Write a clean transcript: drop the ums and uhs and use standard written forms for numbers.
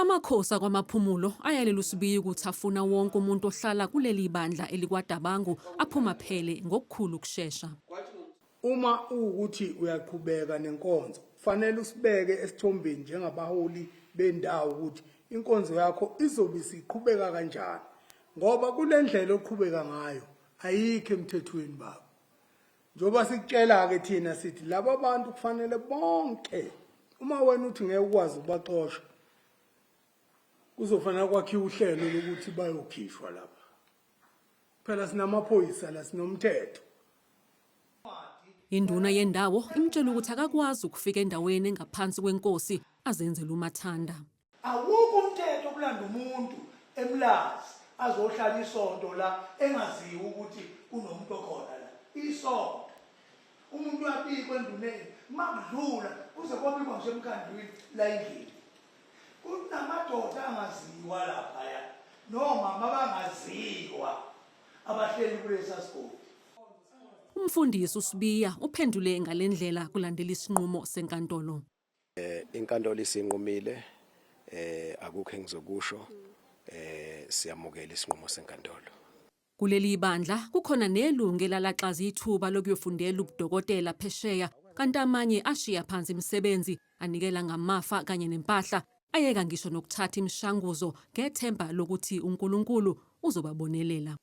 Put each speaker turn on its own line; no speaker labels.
Amakhosi akwaMaphumulo ayalela uSibiya ukuthi afuna wonke umuntu ohlala kuleli bandla elikwaDabangu aphuma phele ngokukhulu ukushesha.
Uma uwukuthi uyaqhubeka nenkonzo, kufanele usibeke esithombeni njengabaholi bendawo ukuthi inkonzo yakho izobe isiqhubeka kanjani ngoba kule ndlela oqhubeka ngayo ayikho emthethweni baba. Njengoba sikutshela-ke thina sithi laba bantu kufanele bonke uma wena uthi ngeke ukwazi ukubaxosha kuzofanele kwakhiwe uhlelo lokuthi bayokhishwa lapha. Phela sinamaphoyisa la sinomthetho.
Induna yendawo imtshela ukuthi akakwazi ukufika endaweni engaphansi kwenkosi azenzele umathanda.
Awukho umthetho okulanda umuntu eMlazi azohlala isonto la engaziwa ukuthi kunomuntu okhona la. Isonto. Umuntu uyabikwa enduneni makudlula kuze kobikwa ngisho emkhandlwini la endlini. Kunamadoda angaziwa laphaya nomama abangaziwa abahleli kulesa sigodi.
Umfundisi uSibiya uphendule ngale ndlela kulandela isinqumo senkantolo.
Eh inkantolo isinqumile eh akukho engizokusho eh siyamukela isinqumo senkantolo.
Kuleli bandla kukhona nelungu elalaxaza ithuba lokuyofundela ubudokotela phesheya kanti amanye ashiya phansi imisebenzi anikela ngamafa kanye nempahla ayeka ngisho nokuthatha imishanguzo ngethemba lokuthi uNkulunkulu uzobabonelela.